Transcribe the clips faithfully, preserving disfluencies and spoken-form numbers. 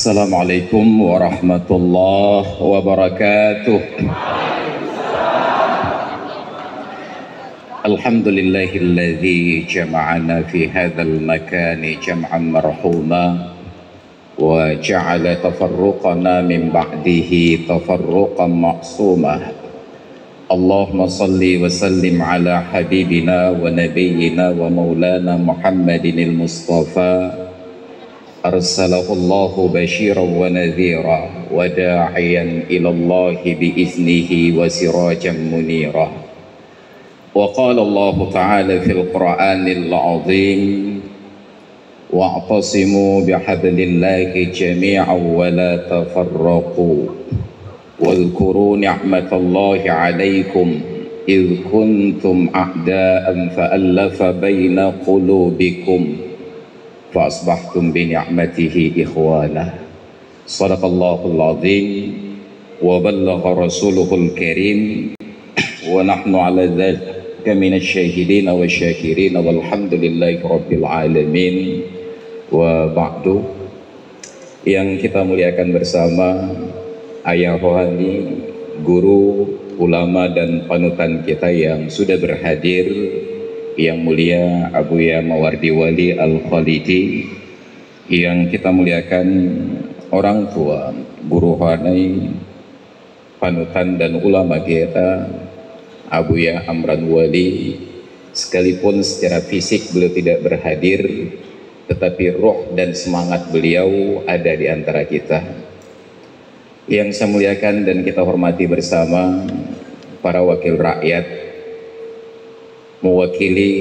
Assalamualaikum warahmatullahi wabarakatuh. Alhamdulillahilladzi jama'ana fi hadzal makani jam'an marhuma, wa ja'ala tafarruqana min ba'dihi tafarruqan ma'suma. Allahumma salli wa sallim ala habibina wa nabiyyina wa maulana Muhammadinil Mustafa, arsalahullahu basyiran wa nadhira, wa da'iyan ilallahi bi iznihi wa sirajan munira. Wa qala Allahu ta'ala fil Qur'anil azim, "Wa'tasimu bihablillahi jami'an wa la tafarraqu. Wadhkuru ni'matallahi 'alaikum idh kuntum a'da'an fa'allafa baina qulubikum fa asbahtum bi ni'matihi ikhwana." Sadaqallahul azim wa ballagha rasuluhul karim, wa nahnu ala dzalika minasy syahidin wa syakirin, walhamdulillahi rabbil alamin. Wa ba'du. Yang kita muliakan bersama, ayah rohani, guru, ulama, dan panutan kita yang sudah berhadir, yang mulia Abuya Mawardi Wali Al-Khalidi, yang kita muliakan orang tua, guru rohani, panutan dan ulama kita, Abuya Amran Wali, sekalipun secara fisik beliau tidak berhadir, tetapi roh dan semangat beliau ada di antara kita. Yang saya muliakan dan kita hormati bersama, para wakil rakyat, mewakili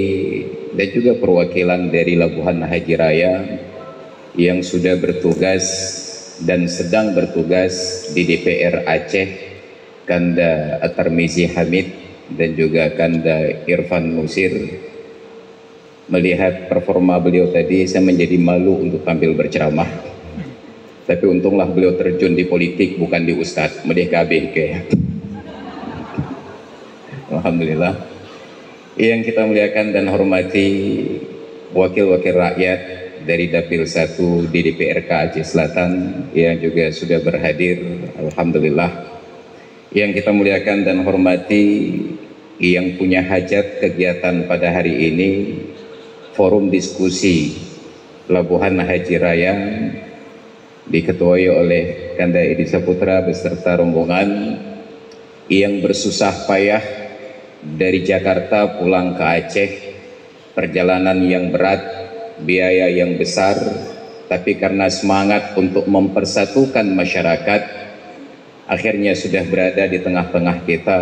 dan juga perwakilan dari Labuhan Haji Raya yang sudah bertugas dan sedang bertugas di D P R Aceh, Kanda At-Tarmizi Hamid dan juga Kanda Irfan Nusir. Melihat performa beliau tadi, saya menjadi malu untuk tampil berceramah. Tapi untunglah beliau terjun di politik, bukan di ustadz. Medeh kabeh ke. Alhamdulillah. Yang kita muliakan dan hormati, wakil-wakil rakyat dari Dapil satu di D P R K Aceh Selatan yang juga sudah berhadir, alhamdulillah. Yang kita muliakan dan hormati, yang punya hajat kegiatan pada hari ini, forum diskusi Labuhan Haji Raya, diketuai oleh Kanda Edi Saputra beserta rombongan yang bersusah payah dari Jakarta pulang ke Aceh, perjalanan yang berat, biaya yang besar, tapi karena semangat untuk mempersatukan masyarakat, akhirnya sudah berada di tengah-tengah kita,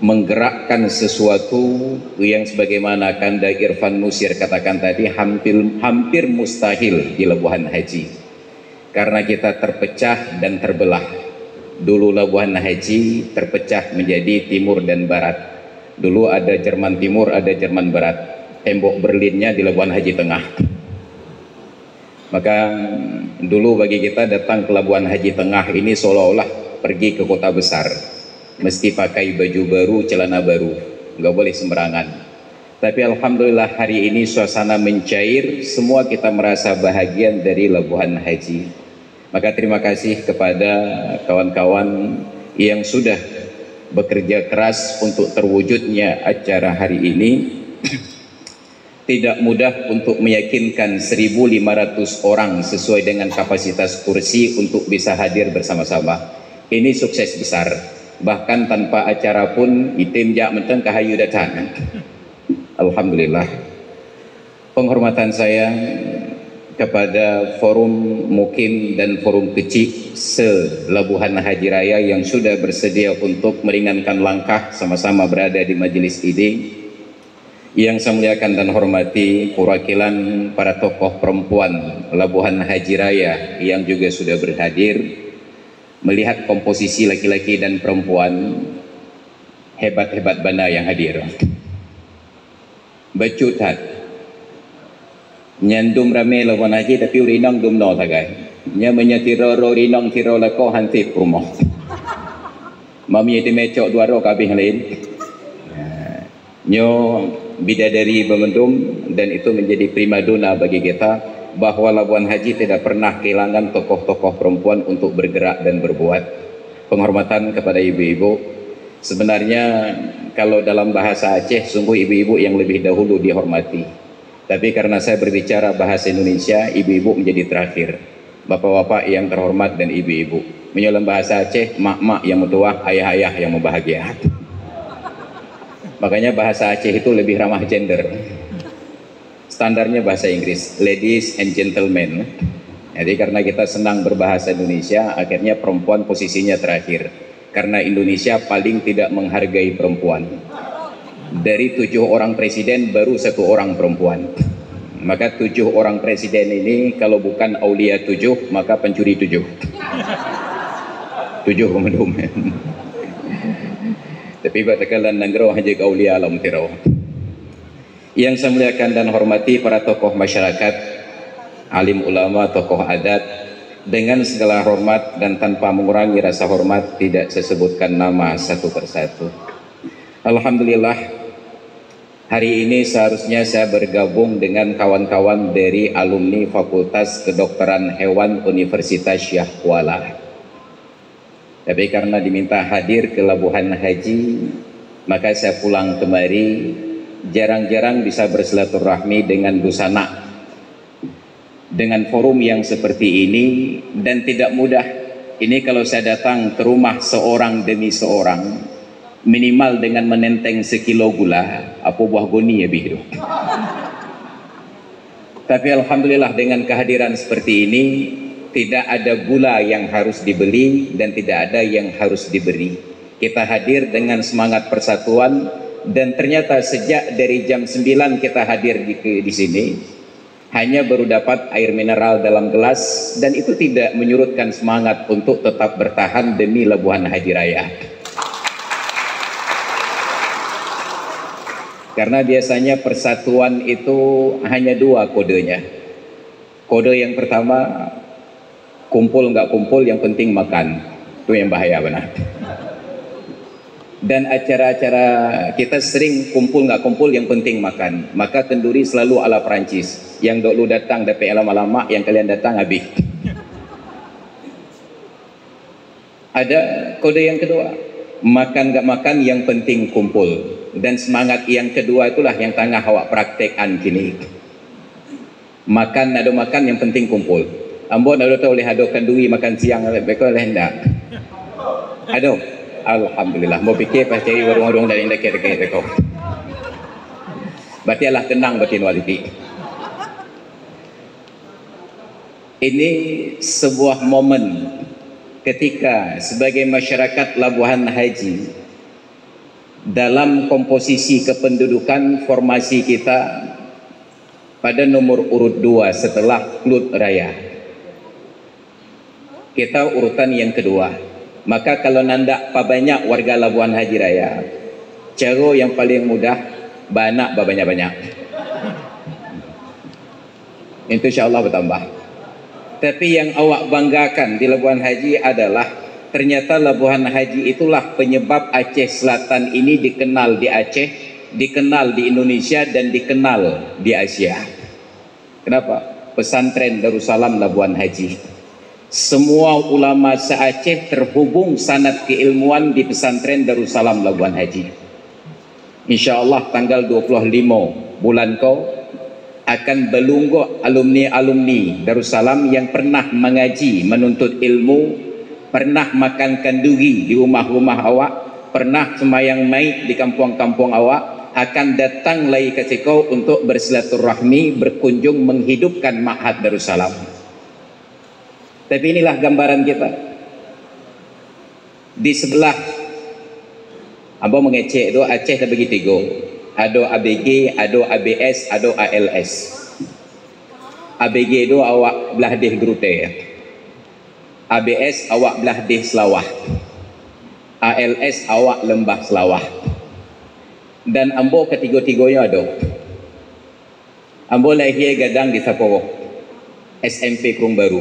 menggerakkan sesuatu yang sebagaimana Kanda Irfan Nusir katakan tadi, hampir, hampir mustahil di Labuhan Haji. Karena kita terpecah dan terbelah. Dulu Labuhan Haji terpecah menjadi timur dan barat. Dulu ada Jerman Timur, ada Jerman Barat. Tembok Berlinnya di Labuhan Haji Tengah. Maka dulu bagi kita datang ke Labuhan Haji Tengah ini seolah-olah pergi ke kota besar. Mesti pakai baju baru, celana baru. Nggak boleh sembarangan. Tapi alhamdulillah hari ini suasana mencair, semua kita merasa bahagian dari Labuhan Haji. Maka terima kasih kepada kawan-kawan yang sudah bekerja keras untuk terwujudnya acara hari ini. Tidak mudah untuk meyakinkan seribu lima ratus orang sesuai dengan kapasitas kursi untuk bisa hadir bersama-sama. Ini sukses besar. Bahkan tanpa acara pun, itim jak menteng kahayu datang. Alhamdulillah. Penghormatan saya kepada Forum Mukim dan Forum Kecik se-Labuhan Haji Raya yang sudah bersedia untuk meringankan langkah sama-sama berada di majelis ini. Yang saya muliakan dan hormati perwakilan para tokoh perempuan Labuhan Haji Raya yang juga sudah berhadir, melihat komposisi laki-laki dan perempuan, hebat-hebat bana yang hadir. Bacut hat. Nyandum rame Labuhan Haji, tapi urang inong dum no sagai. Nya manyatiro ro rinong tiro lako hansip rumah. Mami di mecok duaro kabih lain. Nyo bidadari bamendum, dan itu menjadi primadona bagi kita. bahwa Labuan Haji tidak pernah kehilangan tokoh-tokoh perempuan untuk bergerak dan berbuat. Penghormatan kepada ibu-ibu. Sebenarnya, kalau dalam bahasa Aceh, sungguh ibu-ibu yang lebih dahulu dihormati. Tapi karena saya berbicara bahasa Indonesia, ibu-ibu menjadi terakhir. Bapak-bapak yang terhormat dan ibu-ibu. Menyolam bahasa Aceh, mak-mak yang mutuah, ayah-ayah yang membahagia. Makanya bahasa Aceh itu lebih ramah gender. Standarnya bahasa Inggris, ladies and gentlemen. Jadi karena kita senang berbahasa Indonesia, akhirnya perempuan posisinya terakhir. Karena Indonesia paling tidak menghargai perempuan. Dari tujuh orang presiden, baru satu orang perempuan. Maka tujuh orang presiden ini, kalau bukan aulia tujuh, maka pencuri tujuh. Tujuh pemandum. Tapi buat tekalan nanggroh aja ke aulia alam tirau. Yang saya muliakan dan hormati para tokoh masyarakat, alim ulama, tokoh adat, dengan segala hormat dan tanpa mengurangi rasa hormat, tidak saya sebutkan nama satu persatu. Alhamdulillah, hari ini seharusnya saya bergabung dengan kawan-kawan dari alumni Fakultas Kedokteran Hewan Universitas Syiah Kuala. Tapi karena diminta hadir ke Labuhan Haji, maka saya pulang kemari, jarang-jarang bisa bersilaturahmi dengan dunsanak dengan forum yang seperti ini, dan tidak mudah. Ini kalau saya datang ke rumah seorang demi seorang, minimal dengan menenteng sekilo gula, apo buah goni abih tu. Tapi alhamdulillah, dengan kehadiran seperti ini, tidak ada gula yang harus dibeli dan tidak ada yang harus diberi. Kita hadir dengan semangat persatuan, dan ternyata sejak dari jam sembilan kita hadir di, di sini, hanya baru dapat air mineral dalam gelas, dan itu tidak menyurutkan semangat untuk tetap bertahan demi Labuhan Haji Raya. Karena biasanya persatuan itu hanya dua kodenya. Kode yang pertama, kumpul nggak kumpul, yang penting makan. Itu yang bahaya benar. Dan acara-acara kita sering kumpul nggak kumpul, yang penting makan. Maka kenduri selalu ala Perancis. Yang dulu datang dapek lama-lama, yang kalian datang habis. Ada kode yang kedua, makan gak makan, yang penting kumpul. Dan semangat yang kedua itulah yang tangah awak praktekkan kini. Makan, ado makan, yang penting kumpul. Ambo ndak tahu leh ado kanduri makan siang, beko leh ndak. Ado. Alhamdulillah. Ambo pikir pas cari warung-warung dari dekat-dekat beko. Berarti alah tenang batin walidi. Ini sebuah momen ketika sebagai masyarakat Labuhan Haji, dalam komposisi kependudukan formasi kita pada nomor urut dua setelah Klut Raya. Kita urutan yang kedua. Maka kalau nandak pabanyak warga Labuhan Haji Raya, caro yang paling mudah, baanak babanyak-banyak. Itu insya Allah bertambah. Tapi yang awak banggakan di Labuhan Haji adalah ternyata Labuhan Haji itulah penyebab Aceh Selatan ini dikenal di Aceh, dikenal di Indonesia, dan dikenal di Asia. Kenapa? Pesantren Darussalam Labuhan Haji. Semua ulama se-Aceh terhubung sanad keilmuan di Pesantren Darussalam Labuhan Haji. Insya Allah tanggal dua puluh lima bulan ko akan balunggok alumni-alumni Darussalam yang pernah mangaji, manuntut ilmu, pernah makan kanduri di rumah-rumah awak, pernah sumbayang Maid di kampuang-kampuang awak, akan datang lai ka siko untuk bersilaturahmi, berkunjung, menghidupkan Ma'had Darussalam. Tapi inilah gambaran kita. Di sebelah, ambo mangecek tu, Aceh tabagi tigo. Ado A B G, ado A B S, ado A L S. A B G tu awak belah deh Gerute. A B S awak belah deh Selawah. A L S awak Lembah Selawah. Dan ambo katigo-tigonyo ado. Ambo lahia gadang di Sapowoh, S M P Krueng Baru.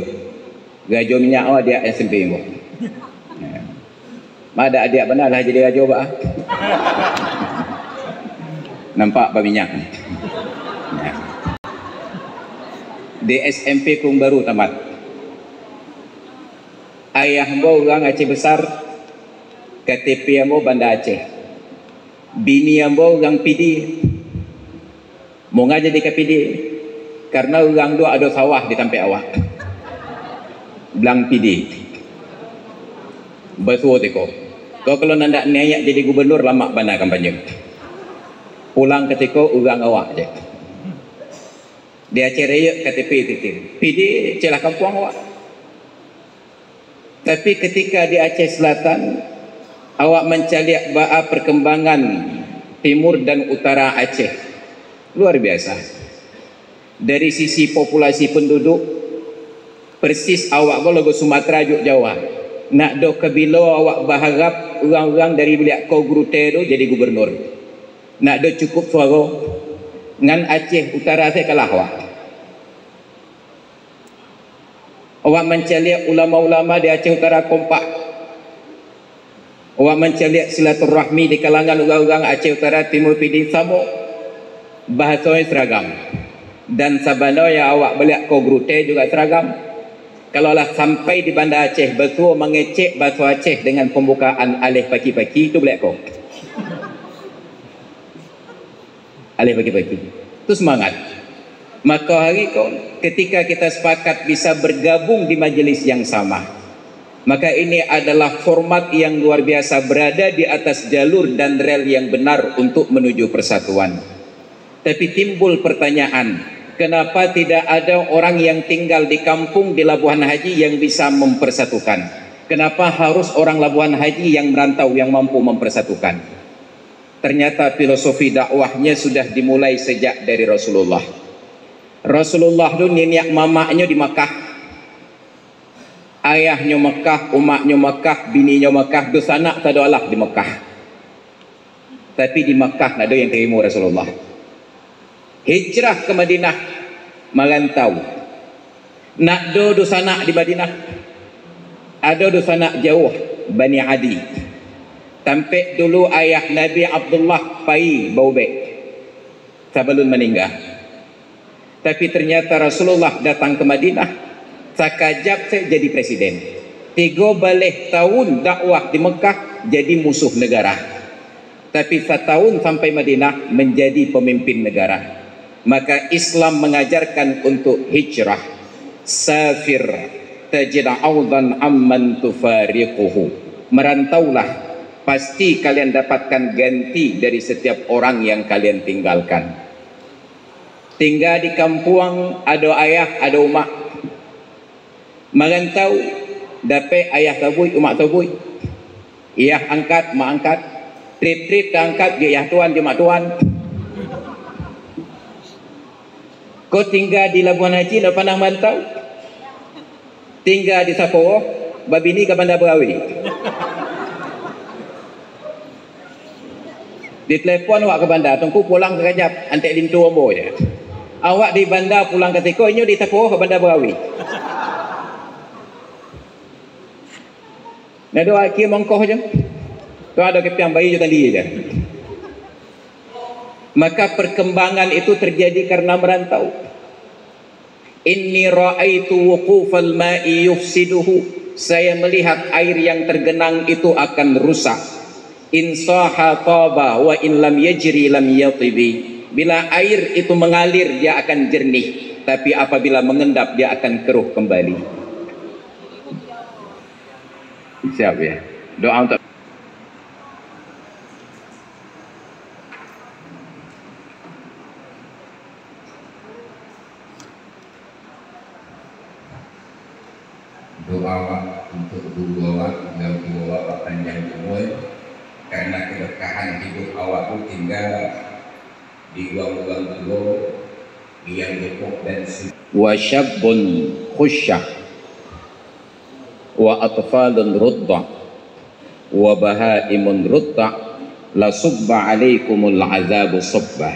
Garajo minyak awak adiak S M P ambo. Mah adiak bana lah jadi garajo, bah. Nampak baminyak. Di S M P Krueng Baru tamat. Ayah ambo urang Aceh Besar, K T P ambo Banda Aceh. Bini ambo urang Pidie. Manga jadi ka Pidie, karano urang tu ado sawah di tampek awak. Blang Pidie. Basuo tiko. Kau kalau nandak niaik jadi gubernur, lamak bana kampanye. Pulang ka tiko urang awak je. Di Aceh Rayek K T P titih. Pidie celah kampuang awak. Tapi ketika di Aceh Selatan, awak mancaliak baa perkembangan timur dan utara Aceh. Luar biasa. Dari sisi populasi penduduk, persis awak ko lagu Sumatera juk Jawa. Nak do kabilo awak baharap urang-urang dari baliak ko Grute tu jadi gubernur. Nak do cukup suaro, ngan Aceh Utara se kalah awak. Awak mancaliak ulama-ulama di Aceh Utara kompak. Awak mancaliak silaturahmi di kalangan urang-urang Aceh Utara, Timur, Pidie samo. Bahasonyo seragam. Dan sabana awak baliak ko Grute juga seragam. Kalau lah sampai di Banda Aceh, basuo mangecek bahaso Aceh dengan pembukaan aleh paki-paki, tu baliak ko. Aleh paki-paki. Tu semangat. Maka hari ko, ketika kita sepakat bisa bergabung di majelis yang sama, maka ini adalah format yang luar biasa, berada di atas jalur dan rel yang benar untuk menuju persatuan. Tapi timbul pertanyaan, kenapa tidak ada orang yang tinggal di kampung di Labuhan Haji yang bisa mempersatukan? Kenapa harus orang Labuhan Haji yang merantau yang mampu mempersatukan? Ternyata filosofi dakwahnya sudah dimulai sejak dari Rasulullah. Rasulullah tu niniak mamaknyo di Makkah. Ayahnyo Makkah, umaknyo Makkah, bininyo Makkah, dunsanak sado alah di Makkah. Tapi di Makkah ndak ado yang tarimo Rasulullah. Hijrah ka Madinah, marantau. Ndak ado dunsanak di Madinah. Ado dunsanak jauah, Bani Adi. Tampek dulu ayah Nabi Abdullah pai baubek sabalun maningga. Tapi ternyata Rasulullah datang ka Madinah, sakajap se jadi presiden. Tigo baleh taun dakwah di Mekah, jadi musuh negara. Tapi satahun sampai Madinah, manjadi pamimpin nagara. Maka Islam mangajarkan untuk hijrah. Safir tajid audan amman tufariquhu. Marantaulah, pasti kalian dapatkan ganti dari satiap orang yang kalian tinggalkan. Tingga di kampuang, ado ayah, ado umak. Marantau, dapek ayah sabuik, umak sabuik. Ayah angkat, mak angkat. Trip-trip taangkat jo ayah tuan, jo mak tuan. Ko tingga di Labuhan Haji, ndak panah marantau. Tingga di Sapowoh, babini ka Banda Barawi. Ditelepon awak ka Banda, "Tungku pulang sakajap, antek lintu ambo," je. Awak di Banda pulang ka siko, inyo di Sapowoh ka Banda Barawi. Nado akia mongkoh je. Tu ado kepiang bayi jo tali je. Maka perkembangan itu terjadi karena merantau. "Inni ra'aitu wuqufal ma'i yufsiduhu." Saya melihat air yang tergenang itu akan rusak. "In saha taba wa in lam yajri lam yatibi." Bila air itu mengalir, dia akan jernih. Tapi apabila mengendap, dia akan keruh kembali. Siap ya. Doa untuk Doa awak untuk guru awak, yang guru awak panjang umur, karena keberkahan hidup awak tu tinggal di ruang-ruang tuo yang depok dan su-, wa syabbun khusyah, wa atfalun rudda, wa bahaimun rudda, la subba alaikumul azabu subba.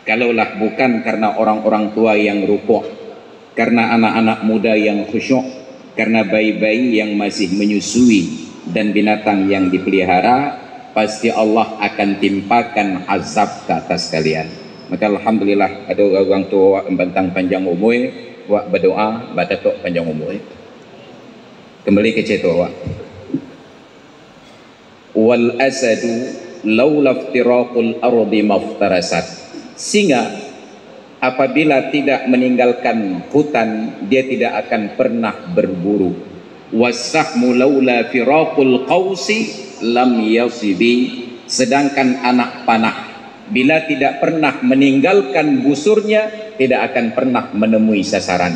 Kalaulah bukan karena orang-orang tua yang rukuk, karena anak-anak muda yang khusyuk, karena bayi-bayi yang masih menyusui, dan binatang yang dipelihara, pasti Allah akan timpakan azab ke atas kalian. Maka alhamdulillah, ado urang tua yang pantang panjang umur, Awak badoa, batatok panjang umur. Kembali ka carito awak. Wal asadu laula iftiraqul ardi maftarasat. Singa apabila tidak meninggalkan hutan, dia tidak akan pernah berburu. Wasahmu laula firaqul qausi lam yasibi. Sedangkan anak panah, bila tidak pernah meninggalkan busurnya, tidak akan pernah menemui sasaran.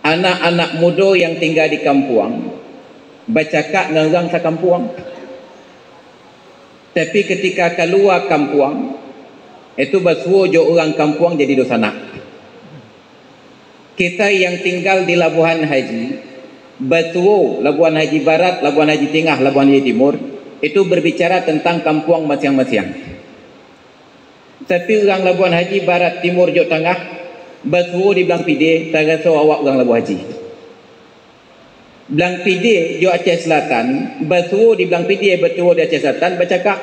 Anak-anak mudo yang tingga di kampuang, bacakak ngan urang sakampuang. Tapi, ketika kalua kampuang, itu basuo jo urang kampuang jadi dunsanak. Kita yang tinggal di Labuhan Haji, basuo Labuhan Haji Barat, Labuhan Haji Tingah, Labuhan Haji Timur, itu berbicara tentang kampuang masiang-masiang. Tapi, urang Labuhan Haji Barat, Timur, jo Tangah, basuo di Blang Pidie, taraso awak urang Labuhan Haji. Blang Pidie jo Aceh Selatan, basuo di Blang Pidie, basuo di Aceh Selatan, bacakak.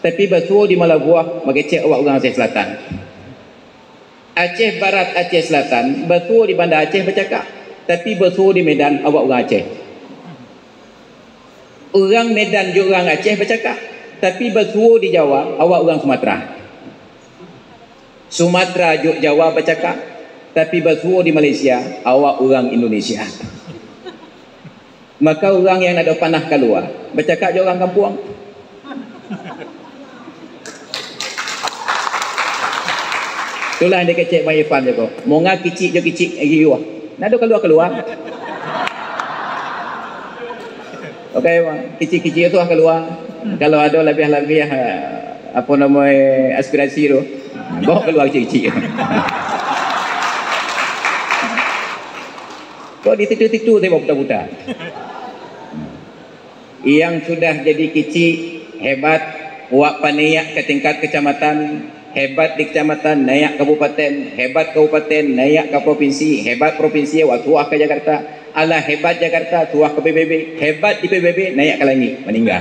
Tapi, basuo di Malabuah, makecek awak urang Aceh Selatan. Aceh Barat, Aceh Selatan, basuo di Banda Aceh, bacakak. Tapi, basuo di Medan, awak urang Aceh. Urang Medan jo urang Aceh bacakak, tapi, basuo di Jawa, awak urang Sumatera. Sumatera jo Jawa bacakak, tapi, basuo di Malaysia, awak urang Indonesia. Maka, urang yang ndak ado panah kalua, bacakak jo urang kampuang. Itulah yang dikecek Bang Irfan tu. Monga kicik jo kicik riuah. Ndak ado kalua-kalua. Oke, Bang. Kicik-kicik tu lah kalua. Kalau ado labiah-labiah, eh, apo namo, eh, aspirasi tu, bawa kalua kicik-kicik. Kok di situ-situ saya bawa puta-puta. Yang sudah jadi kicik, hebat, awak panaiak ka tingkat kecamatan, hebat di kecamatan, naiak kabupaten, hebat kabupaten, naiak ka provinsi, hebat provinsi, awak suah ka Jakarta, alah hebat Jakarta, suah ka P B B, hebat di P B B, naiak ka langik, maningga.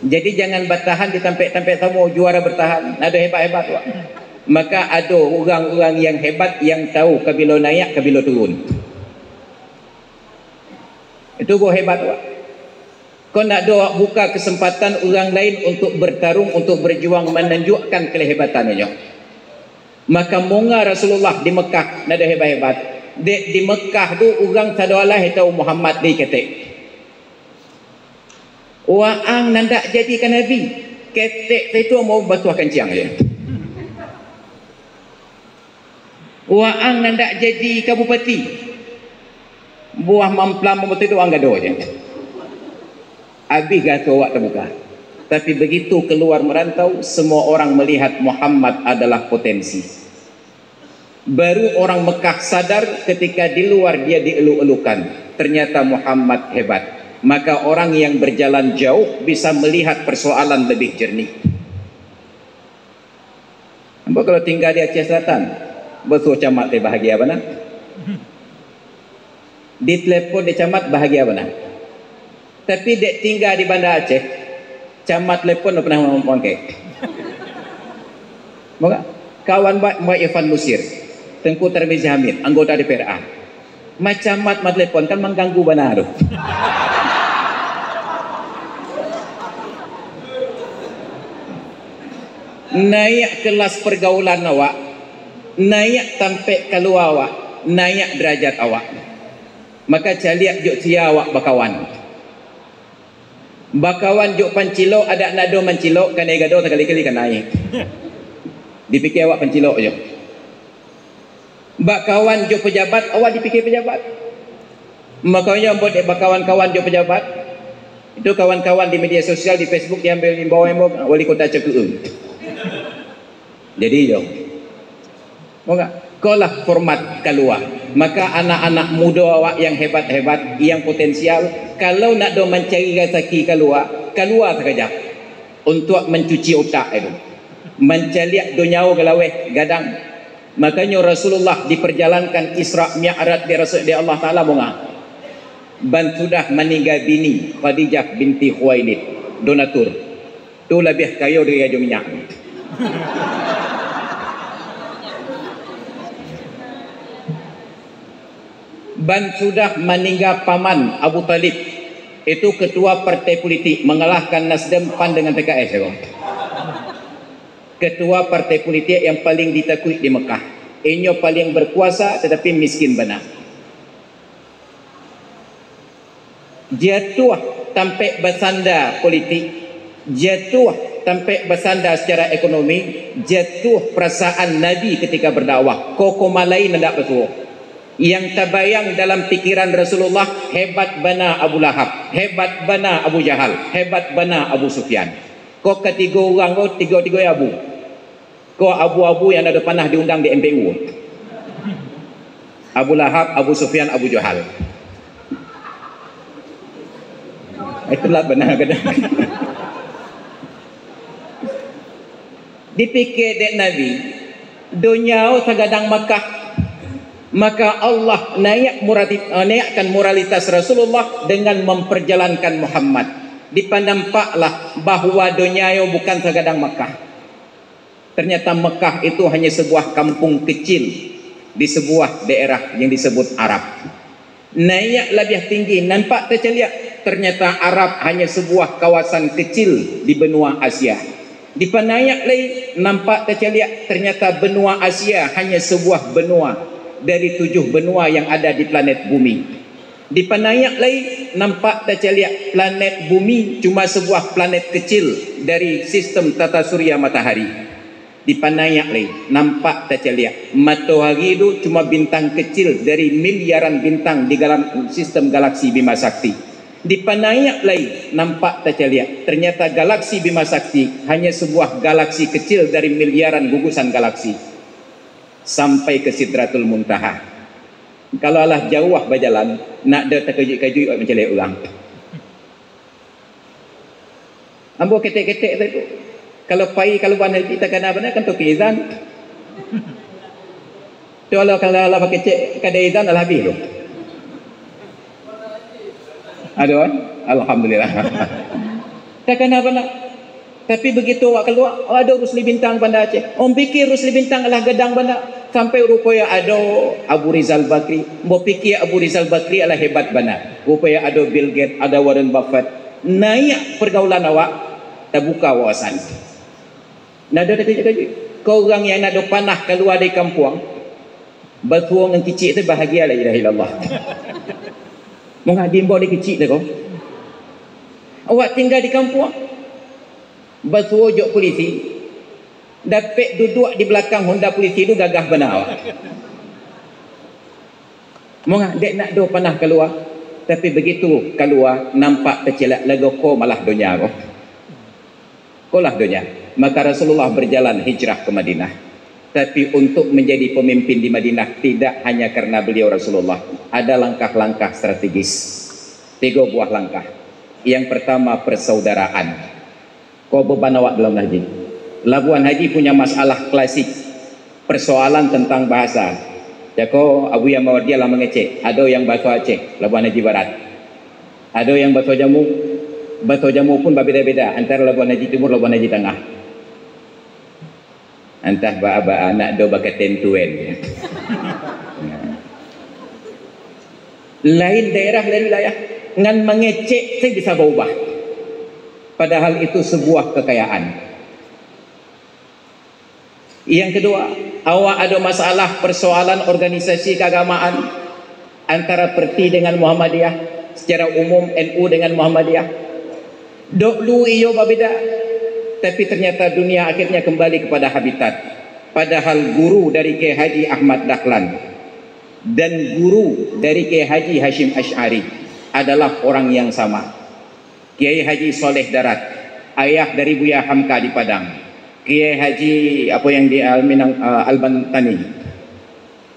Jadi, jangan batahan di tampek-tampek samo, juo lah batahan, ndak ado hebat-hebat tu. Maka, ado urang-urang yang hebat, yang tahu ka bilo naiak, ka bilo turun. Itu baru hebat tu. Kok ndak ado awak buka kesempatan urang lain untuk bertarung, untuk berjuang, menunjukkan kehebatannyo. Maka, monga Rasulullah di Mekah, ndak ado hebat-hebat. Dek, di Mekah tu urang sado alah tahu Muhammad di ketek. Waang nan dak jadi ka nabi, ketek tu mau basuah kancang je. Waang nan dak jadi ka bupati, buah mamplam mambatuih doang gado je. Abih gaso awak tabuka. Tapi, begitu keluar merantau, semua orang melihat Muhammad adalah potensi. Baru orang Mekah sadar ketika di luar dia dieluk-elukan. Ternyata Muhammad hebat. Maka, orang yang berjalan jauh bisa melihat persoalan lebih jernih. Ambo kalau tingga di Aceh Selatan, basuo camat teh bahagia bana. Ditelepon dek camat, bahagia bana. Tapi, dek tingga di Banda Aceh, camat telepon dak pernah mangkek. Maka, kawan ba-, Mbak Irfan Musir, Tengku Tarmizi Hamid, anggota D P R A. Macam mat matelepon kan mangganggu bana tu. Naiak kelas pergaulan awak, naiak tampek kalua awak, naiak derajat awak. Maka caliak jo sia awak bakawan. Bakawan jo pancilok, adak nado mancilok, kanai gado sakali-kali kanai. Dipikia awak pancilok jo. Bakawan jo pejabat, awak dipikia pejabat. Makonyo ambo dek bakawan-kawan jo pejabat, itu kawan-kawan di media sosial, di Facebook, diambil imbau-imbau wali kota Cakeueung. Jadi, yo. Maka, kolah format kalua. Maka, anak-anak mudo awak yang hebat-hebat, yang potensial, kalau nak do mancari rasaki kalua, kalua sakajap. Untuak mancuci utak itu. Mancaliak dunia galaweh gadang. Makonyo Rasulullah diperjalankan Isra Mi'raj di Rasul, di Allah Taala bunga. Ban sudah maningga bini, Khadijah binti Khuwailid, donatur. Tu labiah kayo dari Rajo Minyak. Ban sudah maningga paman Abu Thalib, itu ketua partai politik, mangalahkan Nasdem, PAN dengan P K S ko. Ketua partai politik yang paling ditakuik di Mekah. Inyo paling berkuasa tetapi miskin bana. Jatuah tampek basanda politik, jatuah tampek basanda secara ekonomi, jatuah perasaan Nabi ketika berdakwah. Kokomalai nandak basuo. Yang tabayang dalam pikiran Rasulullah, hebat bana Abu Lahab, hebat bana Abu Jahal, hebat bana Abu Sufyan. Ko katigo urang ko, tigo-tigo abu. Ko abu-abu yang ado panah diundang di M P U. Abu Lahab, Abu Sufyan, Abu Jahal. Itulah bana kadang. Dipikia dek Nabi, dunia sagadang Makkah, maka Allah naiak morali-, eh, naiakkan moralitas Rasulullah dengan memperjalankan Muhammad. Dipanampaklah bahwa dunia bukan sagadang Makkah. Ternyata Mekah itu hanya sebuah kampung kecil di sebuah daerah yang disebut Arab. Naiak labiah tinggi, nampak tacaliak, ternyata Arab hanya sebuah kawasan kecil di benua Asia. Dipanaiak lai, nampak tacaliak, ternyata benua Asia hanya sebuah benua dari tujuh benua yang ada di planet Bumi. Dipanaiak lai, nampak tacaliak planet Bumi cuma sebuah planet kecil dari sistem tata surya matahari. Dipanaiak lai, nampak tacaliak matohari tu cuma bintang kecil dari miliaran bintang di dalam sistem galaksi Bima Sakti. Dipanaiak lai, nampak tacaliak ternyata galaksi Bima Sakti hanya sebuah galaksi kecil dari miliaran gugusan galaksi. Sampai ke Sidratul Muntaha. Kalau alah jauah bajalan, nak ado takajuik-kajuik awak mancaliak urang. Ambo ketek-ketek tu, kalau pai kaluar dari takana bana kan tu izan. Tu kalau, kalau alah bakecek kada izan, alah habis tu. Aduh, alhamdulillah. Takana bana. Tapi begitu awak kalua, oh, ado Rusli Bintang Banda Aceh. Om pikir Rusli Bintang alah gadang bana. Sampai rupoyo ado Abu Rizal Bakri. Ambo pikir Abu Rizal Bakri alah hebat bana. Rupoyo ado Bill Gates, ado Warren Buffett. Naiak pergaulan awak, tabuka wawasan. Ndak ado takajuik-kajuik. Kau urang yang ndak ado panah kalua dari kampuang, basuo ngan kicik tu bahagia, la ilaha illallah. Mangadi ambo dari kicik tu ko. Awak tingga di kampuang, basuo jo polisi, dapek duduak di balakang honda polisi tu gagah bana awak. Mangah, dek ndak ado panah kalua, tapi begitu kalua, nampak tacaliak lago ko malah dunia ko. Ko lah dunia. Maka Rasulullah berjalan hijrah ke Madinah. Tapi untuk menjadi pemimpin di Madinah tidak hanya karena beliau Rasulullah. Ada langkah-langkah strategis. Tiga buah langkah. Yang pertama, persaudaraan. Ko beban awak dalam haji. Labuan Haji punya masalah klasik, persoalan tentang bahasa. Cako Abuya Mawardiah lah mangecek, ado yang baso Aceh, Labuan Haji Barat. Ado yang baso Jamu, baso Jamu pun babeda-beda antara Labuan Haji Timur, Labuan Haji Tangah. Antah baa-baa, ndak ado bakatentuan. Lain daerah, lain wilayah, ngan mangecek tu bisa baubah. Padahal itu sebuah kekayaan. Yang kedua, awak ado masalah persoalan organisasi keagamaan antara Perti dengan Muhammadiyah, secara umum N U dengan Muhammadiyah. Dok lu iyo babeda, tapi ternyata dunia akhirnya kembali kepada habitat. Padahal guru dari Kiai Haji Ahmad Dahlan dan guru dari Kiai Haji Hashim Asy'ari adalah orang yang sama. Kiai Haji Soleh Darat, ayah dari Buya Hamka di Padang. Kiai Haji, apa yang di Al-, Minang, ah, Al-Bantani.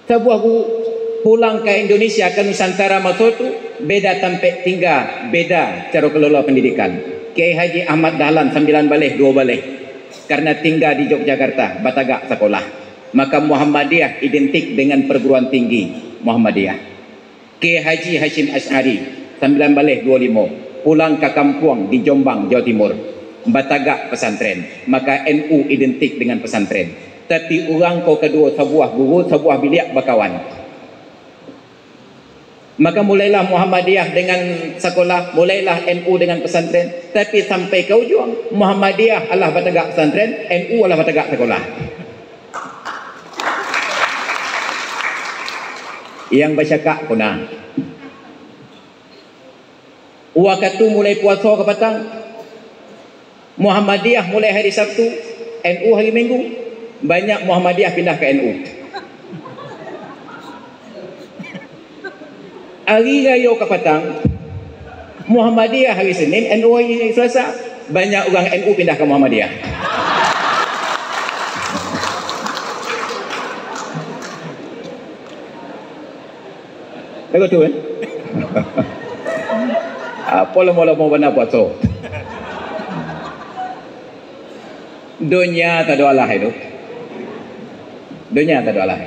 Sabuah guru pulang ka Indonesia, ka Nusantara maso tu, beda tampek tingga, beda caro kelola pendidikan. Kiai Haji Ahmad Dahlan sambilan baleh, duo baleh. Karena tingga di Yogyakarta, batagak sakolah. Maka Muhammadiyah identik dengan perguruan tinggi Muhammadiyah. Kiai Haji Hashim Asy'ari, sambilan baleh duo limo, pulang ka kampuang di Jombang, Jawa Timur, batagak pesantren, maka N U identik dengan pesantren. Tapi urang ko kaduo sabuah guru, sabuah biliak bakawan. Maka mulailah Muhammadiyah dengan sakolah, mulailah N U dengan pesantren, tapi sampai ka ujuang, Muhammadiyah alah batagak pesantren, N U alah batagak sakolah. Yang bacakak ko nah. Wakatu mulai puaso kapatang, Muhammadiyah mulai hari Sabtu, N U hari Minggu, banyak Muhammadiyah pindah ka N U. Hari rayo kapatang, Muhammadiyah hari Senin, N U hari Selasa, banyak urang N U pindah ka Muhammadiyah. Lagu tu, kan? Apo lamo-lamo bana puaso. Dunia tak ada alah itu. Dunia tak ada alah.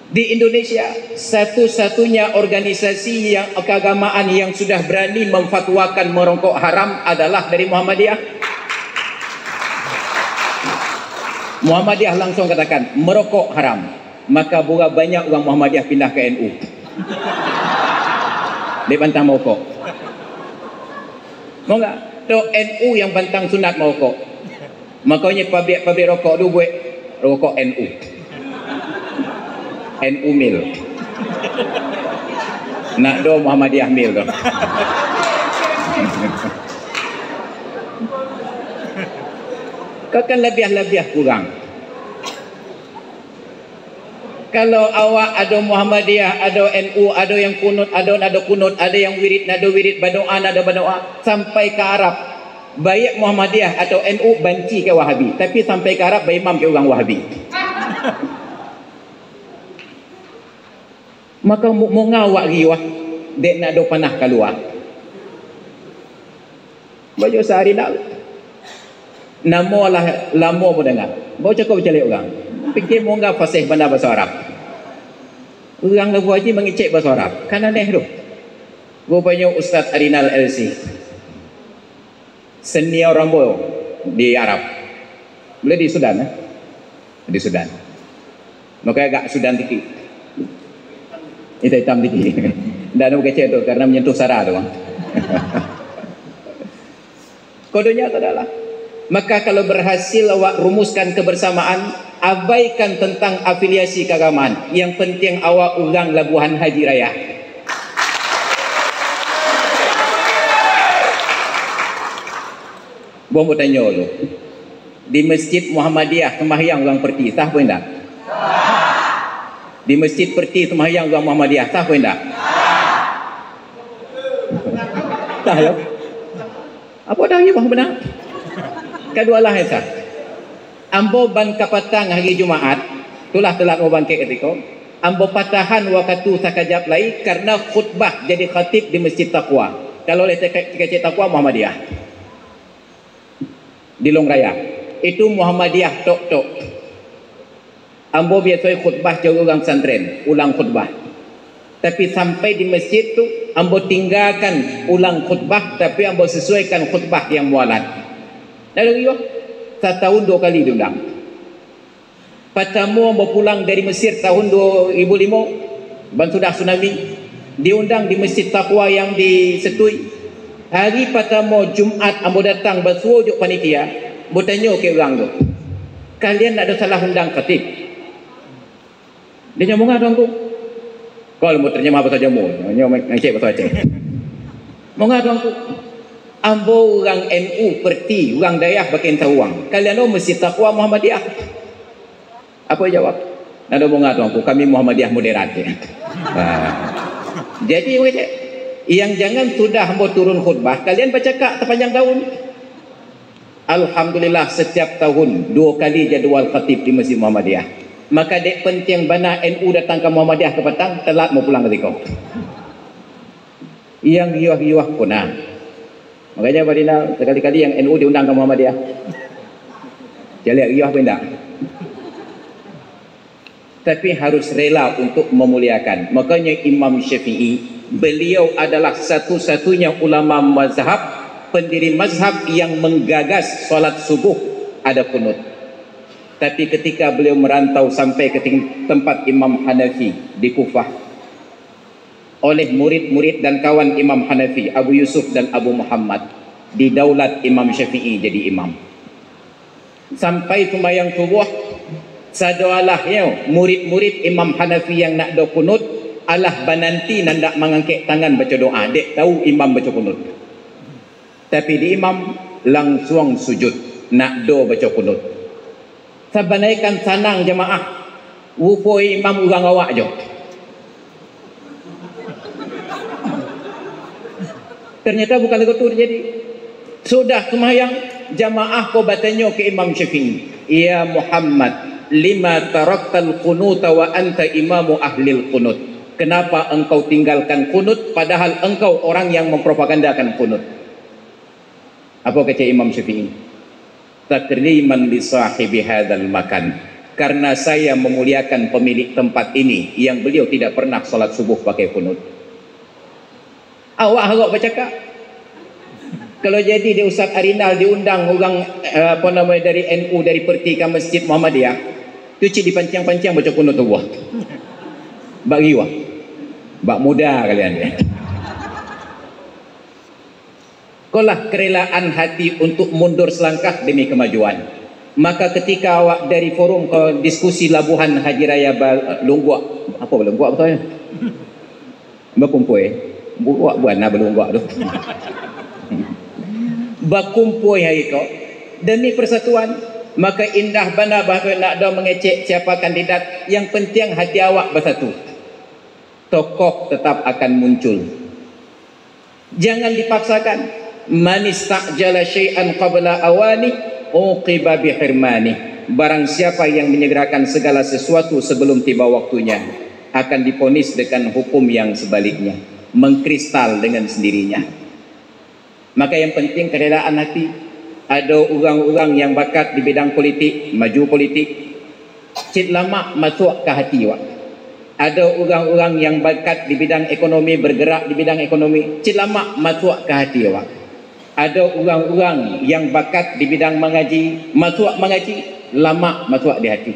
Di Indonesia, satu-satunya organisasi yang keagamaan yang sudah berani memfatwakan merokok haram adalah dari Muhammadiyah. Muhammadiyah langsung katakan, merokok haram. Maka, bura banyak urang Muhammadiyah pindah ka N U. Dek pantang marokok. Mau nggak? Dok N U yang pantang sunat marokok. Makonyo pabrik-pabrik rokok tu buek rokok N U. N U Mil. Nak do Muhammadiyah Mil tu. Kau kan labiah-labiah kurang. Kalau awak ado Muhammadiyah, ado N U, ado yang kunut, ado nado kunut, ado yang wirid, nado wirid, badoa, nado badoa, sampai ka Arab, baiak Muhammadiyah atau N U banci ka Wahabi, tapi sampai ka Arab baimam ka urang Wahabi. Maka mu-, mungau awak riuah, dek nado panah kalua. Baju sahari nak. Namo lah lamo badangar. Bau cako bacaliak urang. Pikir mungga fasih bana baso Arab. Urang Labuah Haji mangecek baso Arab. Kan aneh tu. Rupanyo Ustaz Arinal L C. Senior ambo di Arab. Boleh di Sudan, eh? Di Sudan. Mako agak Sudan tikik. Hitam-hitam tikik. Ndak ado kecek tu, karena menyentuh sara tu, bang. Kodonya tu adalah, maka kalau berhasil awak rumuskan kebersamaan, abaikan tentang afiliasi keagamaan. Yang penting awak urang Labuhan Haji Raya. Buang batanyo tu. Di Masjid Muhammadiyah sumbahyang urang Perti, sah apo indak? Di Masjid Perti sumbahyang urang Muhammadiyah, sah apo indak? Sah yo. Apo dah yo bang benar? Kadualah yang sah. Ambo ban kapatang hari Jumaat, tulah telat mau bangkek katiko. Ambo patahan wakatu sakajap lai karena khutbah jadi khatib di Masjid Taqwa. Kalau lai kecek Taqwa Muhammadiyah. Di Long Raya. Itu Muhammadiyah tok-tok. Ambo biaso khutbah jo urang pesantren, ulang khutbah. Tapi sampai di masjid tu, ambo tinggakan ulang khutbah, tapi ambo sesuaikan khutbah yang mualat. Lalu iyo, satahun dua kali diundang. Patamo bapulang dari Mesir tahun dua ribu lima, ban sudah tsunami, diundang di Masjid Taqwa yang di Setui. Hari patamo Jumaat ambo datang basuo jo panitia, batanyo ka urang tu, "Kalian ndak ado salah undang khatib?" Dia nyo, "Manga tuanku." Kalau mau terjemah bahasa Jamu, nyo mangecek bahasa Aceh. "Manga tuanku, ambo urang N U Perti, urang dayah Bakin Tawuang. Kalian tu Masjid Taqwa Muhammadiyah." Apo jawab? "Ndak ado manga tuanku, kami Muhammadiyah moderat," je. Ha. Jadi, weh, cek, yang jangan sudah ambo turun khutbah, kalian bacakak sapanjang tahun. Alhamdulillah, setiap tahun dua kali jadual khatib di Masjid Muhammadiyah. Maka dek penting bana N U datang ka Muhammadiyah kapatang, telat mau pulang katiko. Yang riuah-riuah ko nah. Makanya Madinah, sekali-kali yang N U diundang ka Muhammadiyah. Caliak riuah apo indak? Tapi harus rela untuk memuliakan. Makanya Imam Syafi'i, beliau adalah satu-satunya ulama mazhab, pendiri mazhab yang menggagas salat subuh ada kunut. Tapi ketika beliau merantau sampai ke ting-, tempat Imam Hanafi di Kufah, oleh murid-murid dan kawan Imam Hanafi, Abu Yusuf dan Abu Muhammad, didaulat Imam Syafi'i jadi imam. Sampai sumbayang subuah, sadoalahnyo murid-murid Imam Hanafi yang nak do kunut, alah bananti nan dak mangangkek tangan baco doa, dek tahu imam baco kunut. Tapi di imam langsuang sujud, nak do baco kunut. Sabanai kan sanang jamaah, rupo imam urang awak jo. Ternyata bukan lagu tu jadi. Sudah sumbayang, jamaah ko batanyo ka Imam Syafi'i, "Ya Muhammad, lima taraktal qunuta wa anta imamu ahlil qunut? Kenapa engkau tinggalkan kunut, padahal engkau orang yang mempropagandakan kunut?" Apo kecek Imam Syafi'i? "Takriman li sahibi hadzal makan. Karena saya memuliakan pemilik tempat ini yang beliau tidak pernah salat subuh pakai kunut." Awak harok bacakak. Kalau jadi di Ustaz Arinal diundang urang, eh, apa nama, dari N U, dari Perti ka Masjid Muhammadiyah, tu cik dipanciang-panciang baco kunut tu buah. Bak riwah. Bak muda kalian. Kolah kerelaan hati untuk mundur selangkah demi kemajuan. Maka ketika awak dari forum ke diskusi Labuhan Haji Raya Ba-, Lungguak, apa Lungguak betul ya? Bakumpul, buak buana balungguak tu. Bakumpul hari ko demi persatuan, maka indah bana bahawa nak do mengecek siapa kandidat, yang penting hati awak bersatu. Tokoh tetap akan muncul. Jangan dipaksakan. "Man ista'jala syai'an qabla awani, uqiba bihirmani." Barang siapa yang menyegerakan segala sesuatu sebelum tiba waktunya, akan diponis dengan hukum yang sebaliknya, mengkristal dengan sendirinya. Maka yang penting kerelaan hati. Ado urang-urang yang bakat di bidang politik, maju politik. Cit lamak masuak ka hati awak. Ado urang-urang yang bakat di bidang ekonomi, bergerak di bidang ekonomi, cit lamak masuak ka hati awak. Ado urang-urang yang bakat di bidang mangaji, masuak mangaji, lamak masuak di hati.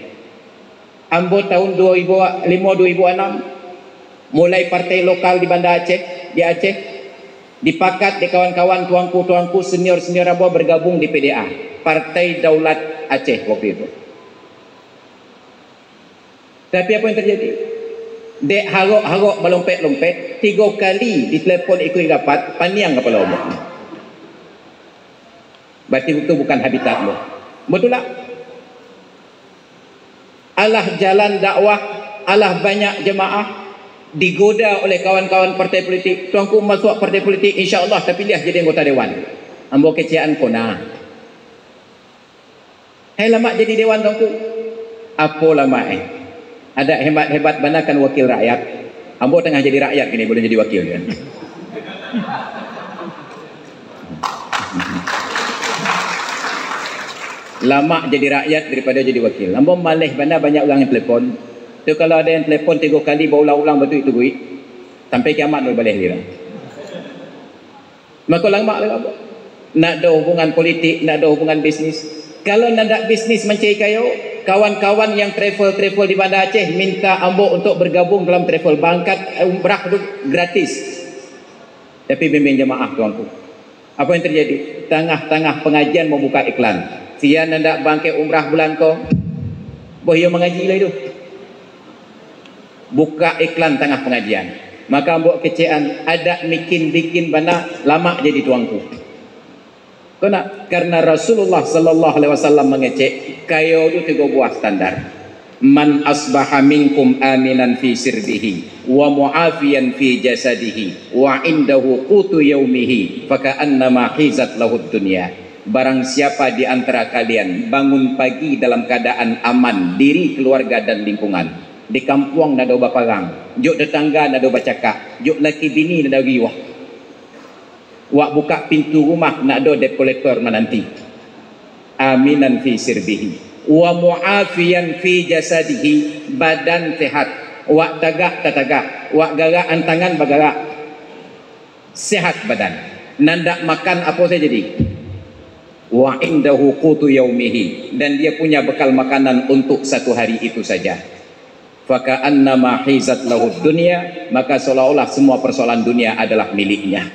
Ambo tahun dua ribu lima, dua ribu anam, mulai partai lokal di Banda Aceh, di Aceh, dipakat di kawan-kawan, tuanku-tuanku, senior-senior ambo bergabung di P D A, Partai Daulat Aceh waktu itu. Tapi apo yang terjadi? Dek harok-harok balompek-lompek, tigo kali ditelepon ikuik rapat, paniang kapalo ambo. Berarti itu bukan habitat ambo. Betul tak? Alah jalan dakwah, alah banyak jemaah, digoda oleh kawan-kawan partai politik. "Tuanku masuak partai politik, insya Allah tapiliah jadi anggota dewan." Ambo kecekan kona. "Hai, lamak jadi dewan, Tuanku." "Apo lamak, eh? Adak hebat-hebat bana kan wakil rakyat. Ambo tangah jadi rakyat kini, balun jadi wakil kan." Lamak jadi rakyat daripado jadi wakil. Ambo maleh bana banyak urang yang telepon. Tu kalau ado yang telepon tigo kali baulang-ulang batuik tu buik, sampai kiamat baru baleh diri. Mako lamak lah ambo. Nak ado hubungan politik, nak ado hubungan bisnis. Kalau nak dak bisnis mancari kayo, kawan-kawan yang travel-travel di Banda Aceh minta ambo untuk bergabung dalam travel, bangkat umrah tu gratis. Tapi bimbing jamaah, tuanku. Apo yang terjadi? Tangah-tangah pangajian mambuka iklan. Sia nan dak bangkek umrah bulan ko, boh iyo mangaji lai tu. Buka iklan tangah pangajian. Maka ambo kecekan, adak mikin-bikin bana, lamak jadi tuanku. Kau nak? Karena Rasulullah sallallahu alaihi wasallam mangecek, kayo tu tigo buah standar. "Man asbaha minkum aminan fi sirbihi, wa muafiyan fi jasadihi, wa indahu qutu yaumihi, faka'annama hizat lahud dunya." Barang siapa di antara kalian bangun pagi dalam keadaan aman, diri, keluarga, dan lingkungan, di kampuang ndak ado baparang, jo tetangga ndak ado bacakak, jo laki bini ndak ado riwah, wak buka pintu rumah, ndak ado debt collector mananti. Aminan fi sirbihi, wa muafiyan fi jasadihi, badan sehat, wak tagak tatagak, wak garak antangan bagarak, sehat badan. Nan dak makan apo sajo jadi. Wa indahu qutu yaumihi, dan dia punya bekal makanan untuk satu hari itu saja. Faka'annama hizat lahud dunya, maka seolah-olah semua persoalan dunia adalah miliknya.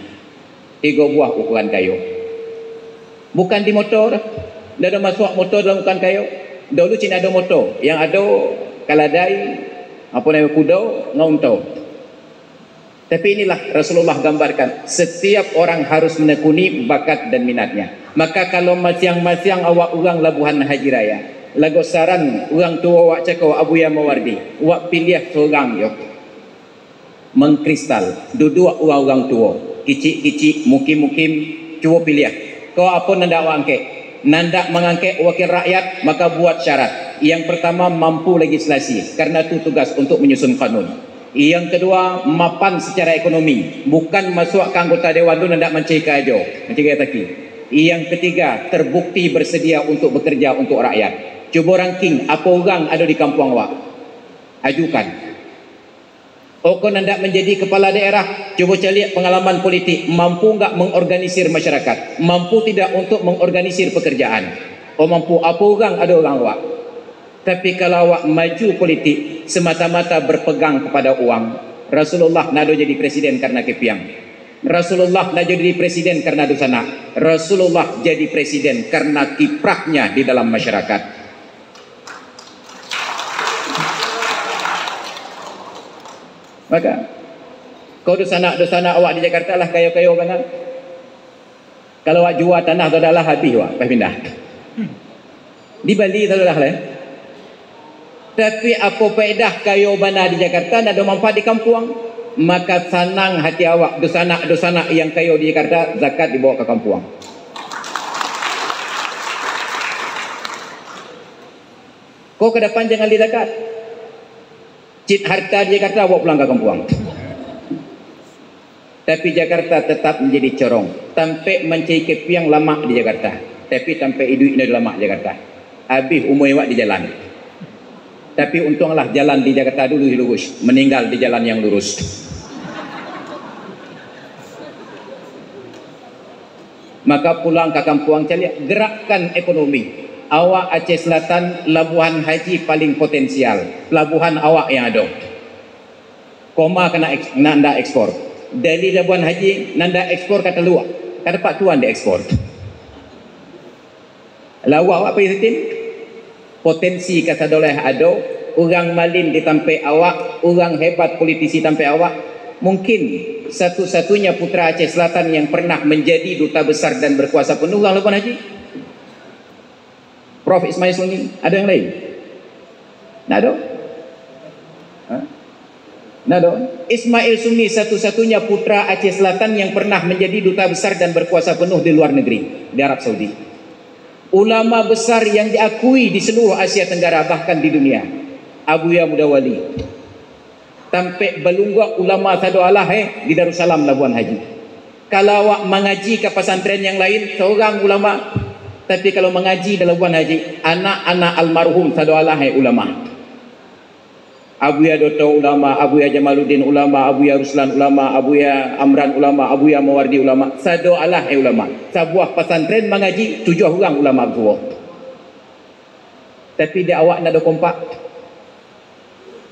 Tigo buah ukuran kayo. Bukan di motor, ndak ado masuak motor dalam ukuran kayo. Dulu cina ado motor, yang ado kaladai, apa nama, kudo, ngau unto. Tapi inilah Rasulullah gambarkan, setiap orang harus menekuni bakat dan minatnya. Maka kalau masiang-masiang awak urang Labuhan Haji Raya, lagu saran urang tuo awak cako Abuya Mawardi, awak piliah surang jo. Mangkristal, duduak urang-urang tuo, kicik-kicik, mukim-mukim, cubo piliah. Ko apo nan ndak awak angkek? Nan ndak mangangkek wakil rakyat, maka buat syarat. Yang pertama, mampu legislasi, karena tu tugas untuk menyusun kanun. Yang kedua, mapan secara ekonomi, bukan masuak ka anggota dewan tu nan ndak mancari karajo, mancari rataki. Yang ketiga, terbukti bersedia untuk bekerja untuk rakyat. Cubo ranking, apo urang ado di kampuang awak? Ajukan. Okon nan ndak manjadi kepala daerah, cubo caliak pangalaman politik, mampu nggak mengorganisir masyarakat, mampu tidak untuk mengorganisir pekerjaan. Oh, mampu, apo urang ado urang awak. Tapi kalau awak maju politik semata-mata berpegang kepada uang, Rasulullah ndak ado jadi presiden karena kepiang. Rasulullah ndak jadi presiden karena dunsanak. Rasulullah jadi presiden karena kiprahnya di dalam masyarakat. Maka, kau dunsanak-dunsanak awak di Jakarta lah kayo-kayo bana. Kalau awak jua tanah tu dah lah habih awak, pai pindah. Di Bali tu dah lah. Tapi apo paedah kayo bana di Jakarta, ndak ado manfaat di kampuang. Maka sanang hati awak, dunsanak-dunsanak yang kayo di Jakarta, zakat dibawa ka kampuang. Ko ka dapan jangan dizakat. Cit harta di Jakarta, bawa pulang ka kampuang. Tapi Jakarta tetap menjadi corong. Tampek mancari kepiang lamak di Jakarta. Tapi tampek iduik indak lamak di Jakarta. Habih umua awak di jalan. Tapi untuanglah jalan di Jakarta dulu lurus, meninggal di jalan yang lurus. Maka pulang ka kampuang caliak, gerakkan ekonomi. Awak Aceh Selatan, Labuhan Haji paling potensial. Pelabuhan awak yang ado. Koma ka nak eks-, nak ndak ekspor. Dari Labuhan Haji, nak ndak ekspor ka Teluk. Ka tempat tuan diekspor. Lah awak, awak pai sitin. Potensi kasadolah ado, urang malin di tampek awak, urang hebat politisi tampek awak. Mungkin satu-satunya putra Aceh Selatan yang pernah menjadi duta besar dan berkuasa penuh urang Labuhan Haji. Prof Ismail Suni, ado yang lain? Ndak ado? Hah? Ndak ado. Ismail Suni satu-satunya putra Aceh Selatan yang pernah menjadi duta besar dan berkuasa penuh di luar negeri, di Arab Saudi. Ulama besar yang diakui di seluruh Asia Tenggara, bahkan di dunia, Abuya Muda Wali. Tampek balungguak ulama sado alah, eh, di Darussalam Labuhan Haji. Kalau awak mangaji ka pasantren yang lain, saurang ulama. Tapi kalau mangaji di Labuhan Haji, anak-anak almarhum sado alah, eh, ulama. Abuya Doto ulama, Abuya Jamaluddin ulama, Abuya Ruslan ulama, Abuya Amran ulama, Abuya Mawardi ulama, sado alah, eh, ulama. Sabuah pasantren mangaji tujuah urang ulama basuo. Tapi di awak ndak ado kompak.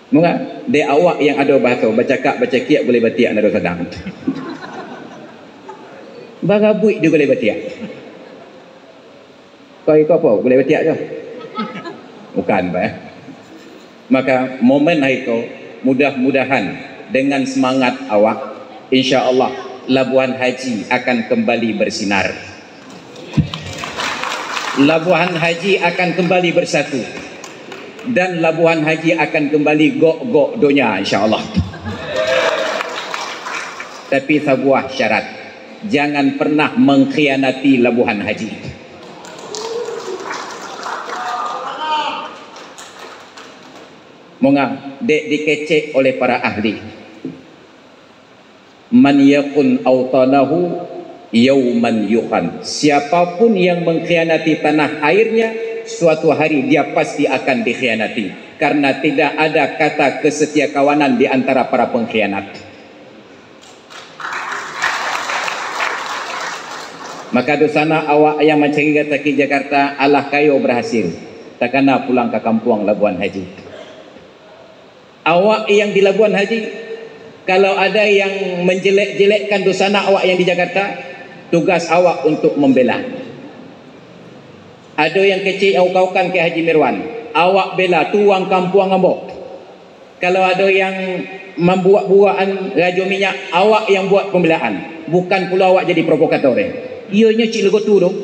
Manga? Dek awak yang ado bahaso, bacakak, bacakiak, gulai batiak nan ado sadang. Barabuik jo gulai batiak. Kau iko apo? Gulai batiak jo? Bukan, Pak, eh. Maka, momen hari ko, mudah-mudahan dengan semangat awak, insya Allah, Labuhan Haji akan kembali bersinar. Labuhan Haji akan kembali bersatu. Dan Labuhan Haji akan kembali gok-gok donya, insya Allah. Tapi sabuah syarat, jangan pernah mengkhianati Labuhan Haji. Manga? Dek dikecek oleh para ahli. Man yakhun awtanahu yauman yukhan. Siapapun yang mengkhianati tanah airnya, suatu hari dia pasti akan dikhianati. Karena tidak ada kata kesetiakawanan di antara para pengkhianat. Maka dunsanak awak yang mancari rataki Jakarta, alah kayo berhasil. Takana pulang ka kampuang Labuhan Haji. Awak yang di Labuan Haji, kalau ada yang menjelek-jelekkan dunsanak awak yang di Jakarta, tugas awak untuk membela. Ado yang kecek yang ukaukan ka Haji Mirwan, awak bela, tu urang kampuang ambo. Kalau ado yang mambuwek-buwekan Rajo Minyak, awak yang buwek pambelaan, bukan pulo awak jadi provokator, eh. Iyo nyo cik lego tu doh.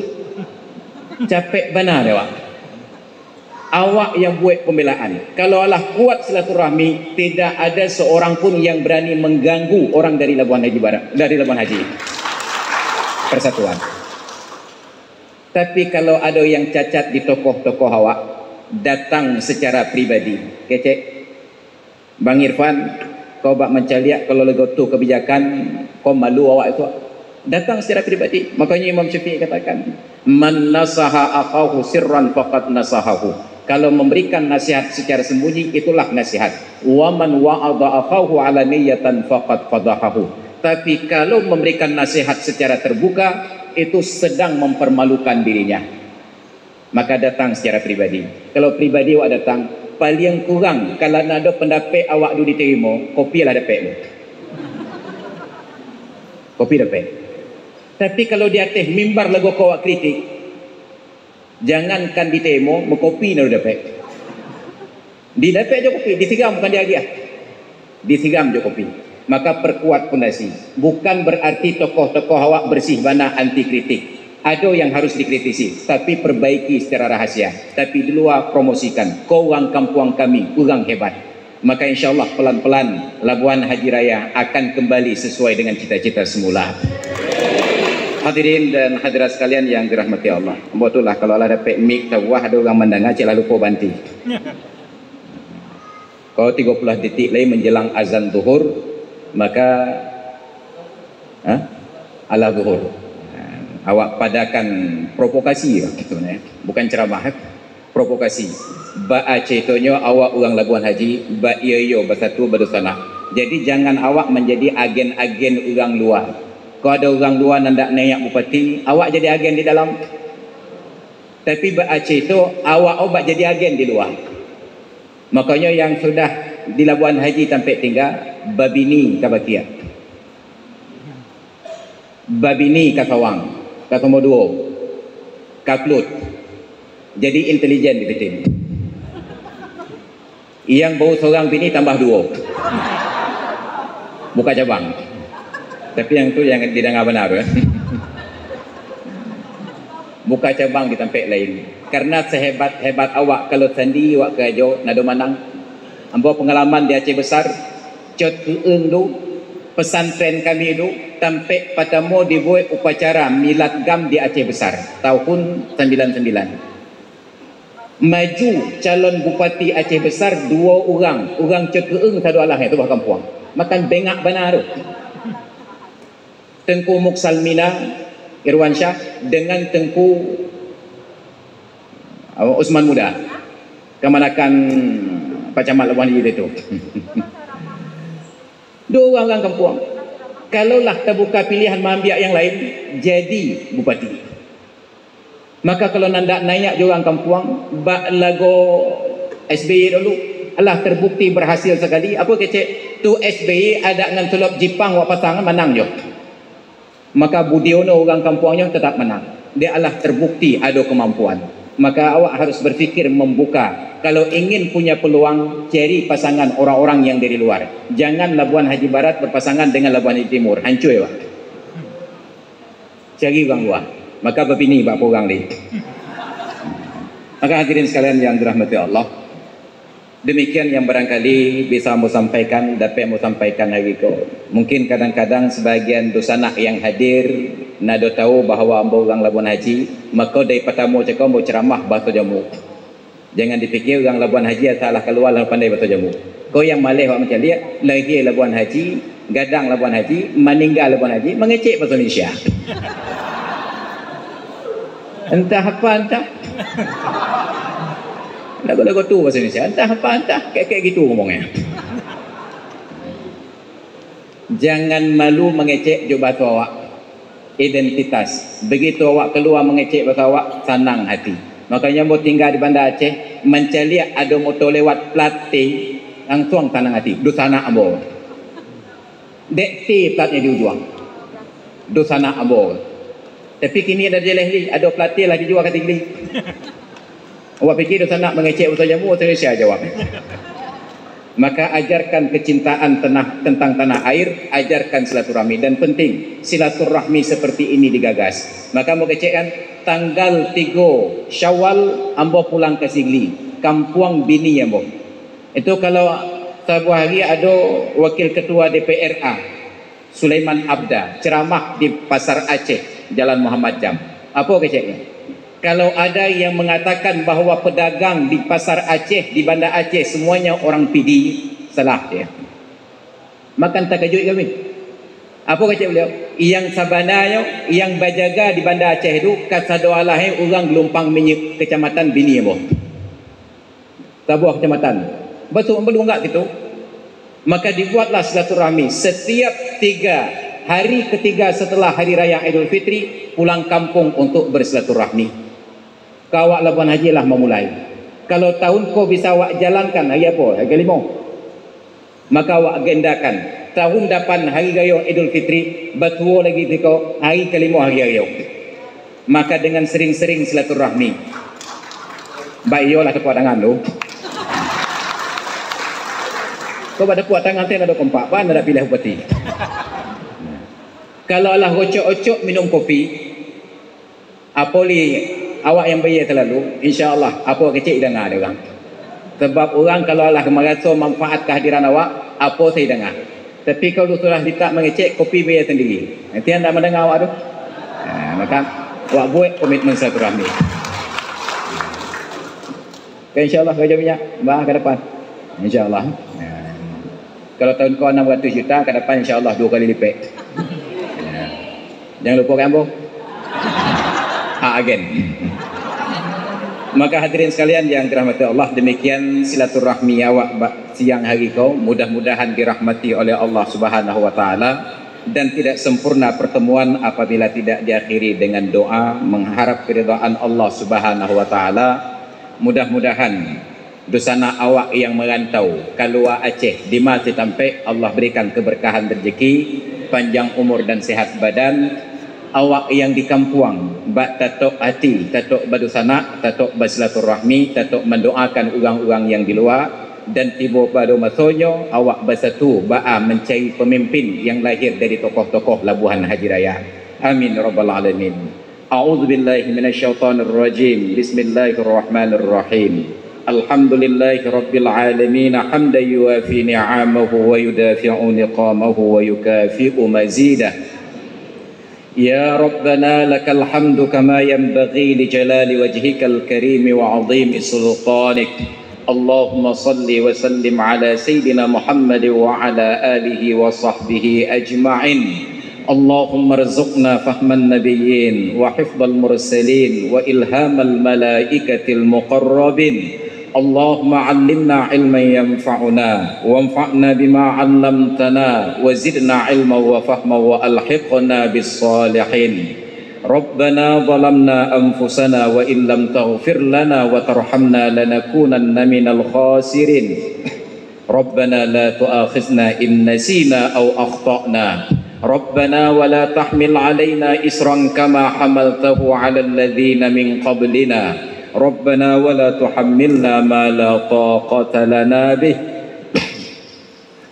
Capek bana dek awak. Awak yang buwek pambelaan. Kalau alah kuat silaturahmi, tidak ada seorang pun yang berani mengganggu orang dari Labuan Haji Barat, dari Labuan Haji. Persatuan. Tapi kalau ado yang cacat di tokoh-tokoh awak, datang secara pribadi. Kecek, Bang Irfan, kau bak mancaliak kalau lego tu kabijakan, kau malu awak tu. Datang secara pribadi. Makanya Imam Syafi'i katakan, "Man nasaha akhahu sirran faqad nasahahu." Kalau memberikan nasihat secara sembunyi, itulah nasihat. "Wa man wa'adha akhahu alaniyatan faqad fadahahu." Tapi kalau memberikan nasihat secara terbuka, itu sedang mempermalukan dirinya. Maka datang secara pribadi. Kalau pribadi awak datang, paliang kurang, kalau nan ado pandapek awak tu diterimo, kopi lah dapek tu. Kopi dapek. Tapi kalau di ateh mimbar lagu ko awak kritik, jangankan diterimo, bakopi nan dapek. Didapek jo kopi, disiram bukan diagiah. Disiram jo kopi. Maka perkuat pondasi. Bukan berarti tokoh-tokoh awak bersih bana anti kritik. Ado yang harus dikritisi, tapi perbaiki secara rahasia. Tapi di lua promosikan, ko urang kampuang kami, urang hebat. Maka insya Allah pelan-pelan Labuan Haji Raya akan kembali sesuai dengan cita-cita semula. Hadirin dan hadirat sekalian yang dirahmati Allah. Ambo tu lah, kalau lah dapek mic tabuah, ado urang mandanga, cek lah lupo banti. Kalau tigo puluah detik lai menjelang azan zuhur, maka, ha? Alah zuhur. Ha, awak padakan provokasi lah, bukan ceramah, eh. Provokasi. Baa caitonyo awak urang Labuan Haji, baiyo-iyo basatu badunsanak. Jadi jangan awak manjadi agen-agen urang lua. Kalau ado urang lua nan dak naiak bupati, awak jadi agen di dalam. Tapi baa caito awak awak jadi agen di lua. Makonyo yang sudah di Labuan Haji tampek tingga, babini ka Bakiak. Babini ka Sawang, ka Sumur Duo, ka Klut. Jadi intelijen di Bitin. Yang baru sorang bini tambah duo. Buka cabang. Tapi yang tu yang didanga bana tu, eh. Buka cabang di tampek lain. Karena sehebat-hebat awak, kalau sandiri awak karajo, nado manang. Ambo pangalaman di Aceh Besar, Cot Keung tu, pesantren kami tu, tampek patamo dibuek upacara milad gam di Aceh Besar, tahun sambilan sambilan. Maju calon bupati Aceh Besar duo urang, urang Cot Keung sado alah, itu bah kampuang. Makan bengak bana tu. Tengku Muksalmina Irwansyah dengan Tengku, uh, Usman Muda, kamanakan Pak Camat Labuan Haji tu. Duo urang urang kampuang. Kalau lah tabuka pilihan maambiak yang lain, jadi bupati. Maka kalau nan dak naiak jo urang kampuang, bak lago S B Y dulu, alah terbukti berhasil sakali, apo kecek, tu S B Y adak ngan sulap Jipang wak pasang, manang jo. Maka Budiono urang kampuangnyo tetap manang. Dia alah terbukti ado kemampuan. Maka awak harus berpikir membuka. Kalau ingin punya peluang, cari pasangan orang-orang yang dari luar. Jangan Labuan Haji Barat berpasangan dengan Labuan Haji Timur. Hancur, Pak. Cari urang lua. Maka babini bak urang lai. Maka hadirin sekalian yang dirahmati Allah, demikian yang barangkali bisa ambo sampaikan, dapek ambo sampaikan hari ko. Mungkin kadang-kadang sebagian dunsanak yang hadir nado tahu bahwa ambo urang Labuan Haji, maka dari patamo cako ambo ceramah bahaso jamu. Jangan dipikia urang Labuan Haji asa lah kalua lah pandai bahaso jamu. Ko yang maleh awak mancaliak, lahia Labuan Haji, gadang Labuan Haji, maningga Labuan Haji, mangecek bahaso Indonesia. Entah apa, entah. Lagu-lagu tu bahaso Indonesia, entah apa, entah, kek-kek gitu ngomongnyo. Jangan malu mangecek jo bahaso awak. Identitas. Begitu awak kalua mangecek bahaso awak, sanang hati. Makonyo ambo tingga di Banda Aceh, mancaliak ado moto lewat plat T, Langsuang sanang ati, dunsanak ambo. Dek ti platnyo di ujuang. Dunsanak ambo. Tapi kini ado jaleh lai, ado pelatih lah dijua ka Sigli. Awak pikir dunsanak mangecek baso jamu, baso Indonesia jawab. Maka ajarkan kecintaan tanah, tentang tanah air, ajarkan silaturahmi. Dan penting, silaturahmi seperti ini digagas. Maka ambo kecek kan, tanggal tigo Syawal ambo pulang ka Sigli, kampuang bini ambo. Itu kalau sabuah hari ado wakil ketua D P R A, Sulaiman Abda, ceramah di Pasar Aceh, Jalan Muhammad Jam. Apo keceknyo? Kalau ada yang mengatakan bahwa pedagang di Pasar Aceh, di Banda Aceh, semuanya orang Pidie, salah dia. Makan takajuik kami. Apo kecek beliau? Yang sabananyo, yang bajaga di Banda Aceh tu, kasado alahnyo urang Gelumpang Minyiak, Kecamatan Bini ambo. Sabuah kecamatan. Basu-, balunggak situ. Maka dibuatlah silaturahmi. Setiap tiga, hari ketiga setelah Hari Raya Idul Fitri, pulang kampung untuk bersilaturahmi. Ka awak Labuan Haji lah mamulai. Kalau tahun ko bisa awak jalankan, hari apo? Hari kalimo. Maka awak agendakan, tahun dapan hari rayo Idul Fitri, batuo lagi siko, hari kalimo hari rayo. Maka dengan sering-sering silaturahmi. Ba iyolah tepuk tangan tu. Kau ba tepuk tangan tu, ado kompak, pan ado pilih bupati. Kalau lah ocok-ocok minum kopi, apo lai awak yang bayia talalu, insya Allah, apo kecek danga dek urang. Sebab urang kalau lah maraso manfaat kehadiran awak, apo sajo danga. Tapi kalau sudah litak mangecek, kopi bayia sendiri. Nanti ndak mandanga awak tu. Ha, maka, awak buek komitmen silaturahmi. Oke, insya Allah, Raja Minyak, bah, ka dapan. Insya Allah. Ha. Kalau tahun ko anam ratus juta, ka dapan, insya Allah, duo kali lipek. Ha. Jangan lupo kan, Bro? Ha, agen. Maka hadirin sekalian yang dirahmati Allah, demikian silaturahmi awak ba-, siang hari ko. Mudah-mudahan dirahmati oleh Allah Subhanahu wa Ta'ala, dan tidak sempurna pertemuan apabila tidak diakhiri dengan doa mengharap keridhaan Allah Subhanahu wa Ta'ala. Mudah-mudahan dunsanak awak yang marantau kalua Aceh, di ma se tampek, Allah berikan keberkahan rezeki, panjang umur dan sehat badan. Awak yang di kampuang, bak tatok ati, tatok badunsanak, tatok basilaturahmi, tatok mandoakan urang-urang yang di lua, dan tibo pado masonyo, awak basatu baa mancari pamimpin yang lahir dari tokoh-tokoh Labuhan Haji Raya. Amin, ya rabbal alamin. A'udzubillahi minasyaitonirrajim. Bismillahirrahmanirrahim. Alhamdulillahirabbil alamin, hamdan yuwafi ni'amahu wa yudafi'u niqamahu wa yukafi'u mazidah. Ya Rabbana, lakal hamdu kama yanbaghi li jalali wajhikal karimi wa azimi sultanik. Allahumma salli wa sallim ala Sayyidina Muhammad wa ala alihi wa sahbihi ajma'in. Allahumma rzuqna fahman nabiyyin wa hifdhal mursalin wa ilhamal malaikatil muqarrabin. Allahumma allimna ilman yanfa'una, wanfa'na bima allamtana, wa zidna ilman wa fahman, wa alhiqna bis salihin. Rabbana zalamna anfusana wa illam taghfir lana wa tarhamna lanakunanna minal khasirin. Rabbana la tu'akhizna in nasina aw akhtana. Rabbana wa la tahmil alaina isran kama hamaltahu ala alladhina min qablina. Rabbana wa la tuhammilna ma la taqata lana bih.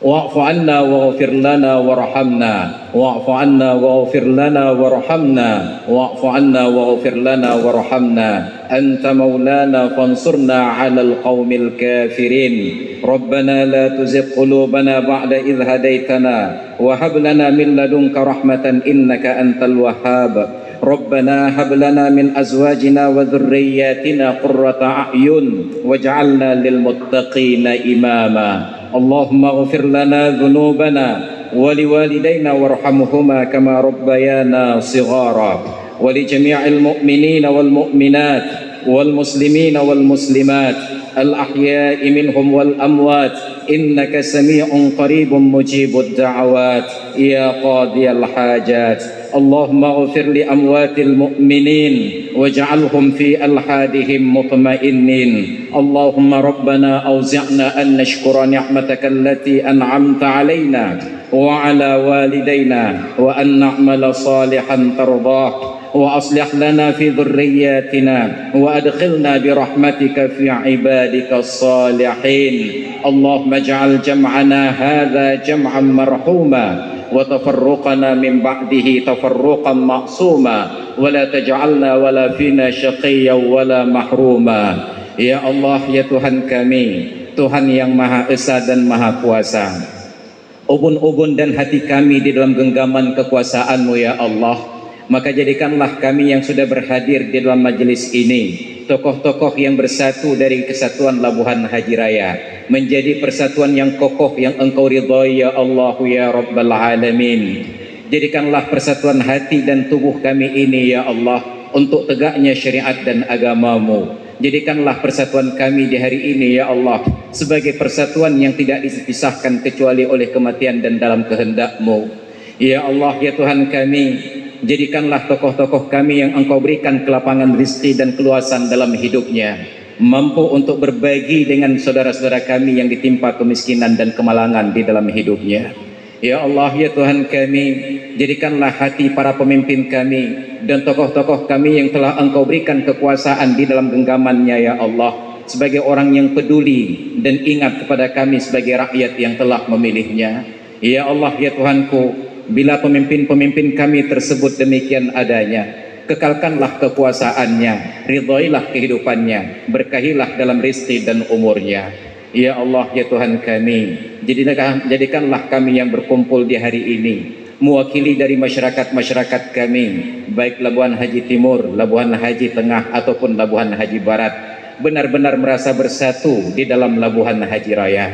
Wa'fu anna waghfir lana warhamna. Wa'fu anna waghfir lana warhamna. Wa'fu anna waghfir lana warhamna. Anta maulana fansurna 'alal qaumil kafirin. Rabbana la tuzigh qulubana ba'da idh hadaitana wa hab lana min ladunka rahmatan innaka antal wahhab. Rabbana hab lana min azwajina wa dzurriyyatina qurrata a'yun waj'alna lil muttaqina imama. Allahumma ighfir lana dzunubana wa liwalidaina warhamhuma kama rabbayana shighara. Wa li jami'il mu'minina wal mu'minat wal muslimina wal muslimat al ahya'i minhum wal amwat, innaka sami'un qaribun mujibud da'awat, ya qadiyal hajat. اللهم اغفر لأموات المؤمنين واجعلهم في ألحادهم مطمئنين. اللهم ربنا أوزعنا أن نشكر نعمتك التي أنعمت علينا وعلى والدينا وأن نعمل صالحا ترضاه وأصلح لنا في ذرياتنا وأدخلنا برحمتك في عبادك الصالحين. اللهم اجعل جمعنا هذا جمعا مرحوما وتفرقنا من بعده تفرقا معصوما ولا تجعلنا ولا فينا شقيا ولا محروما. Ya Allah, ya Tuhan kami, Tuhan yang Maha Esa dan Maha Kuasa. Ubun-ubun dan hati kami di dalam genggaman kekuasaan-Mu, ya Allah. Maka jadikanlah kami yang sudah berhadir di dalam majelis ini, tokoh-tokoh yang bersatu dari Kesatuan Labuhan Haji Raya, menjadi persatuan yang kokoh yang Engkau ridhoi, ya Allah, ya Rabbal Alamin. Jadikanlah persatuan hati dan tubuh kami ini, ya Allah, untuk tegaknya syariat dan agama-Mu. Jadikanlah persatuan kami di hari ini, ya Allah, sebagai persatuan yang tidak dipisahkan kecuali oleh kematian dan dalam kehendak-Mu. Ya Allah, ya Tuhan kami, jadikanlah tokoh-tokoh kami yang Engkau berikan kelapangan rizki dan keluasan dalam hidupnya, mampu untuk berbagi dengan saudara-saudara kami yang ditimpa kemiskinan dan kemalangan di dalam hidupnya. Ya Allah, ya Tuhan kami, jadikanlah hati para pemimpin kami dan tokoh-tokoh kami yang telah Engkau berikan kekuasaan di dalam genggamannya, ya Allah, sebagai orang yang peduli dan ingat kepada kami sebagai rakyat yang telah memilihnya. Ya Allah, ya Tuhanku, bila pemimpin-pemimpin kami tersebut demikian adanya, kekalkanlah kekuasaannya, ridhoilah kehidupannya, berkahilah dalam rizki dan umurnya. Ya Allah, ya Tuhan kami, jadilah-, jadikanlah kami yang berkumpul di hari ini, mewakili dari masyarakat-masyarakat kami, baik Labuhan Haji Timur, Labuhan Haji Tengah, ataupun Labuhan Haji Barat, benar-benar merasa bersatu di dalam Labuhan Haji Raya.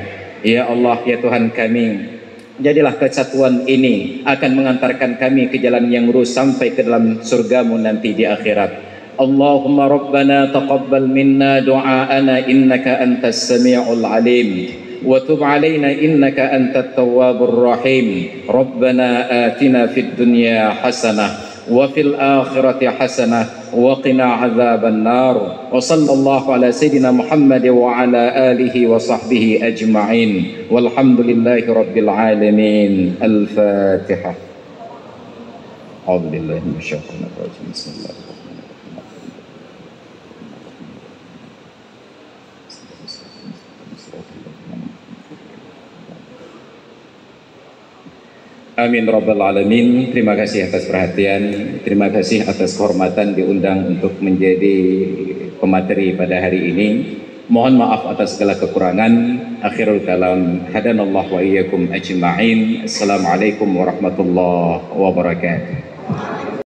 Ya Allah, ya Tuhan kami, jadilah kesatuan ini akan mengantarkan kami ke jalan yang lurus sampai ke dalam surga-Mu nanti di akhirat. اللهم ربنا تقبل منا دعاءنا إنك أنت السميع العليم وتب علينا إنك أنت التواب الرحيم. ربنا آتنا في الدنيا حسنة وفي الآخرة حسنة وقنا عذاب النار. وصلى الله على سيدنا محمد وعلى آله وصحبه أجمعين. والحمد لله رب العالمين. الفاتحة. أعوذ بالله من الشيطان الرجيم. بسم الله الرحمن الرحيم. Amin rabbal alamin. Terima kasih atas perhatian, terima kasih atas kehormatan diundang untuk menjadi pemateri pada hari ini. Mohon maaf atas segala kekurangan. Akhirul kalam, hadanallah wa iyyakum ajma'in. Assalamualaikum warahmatullahi wabarakatuh.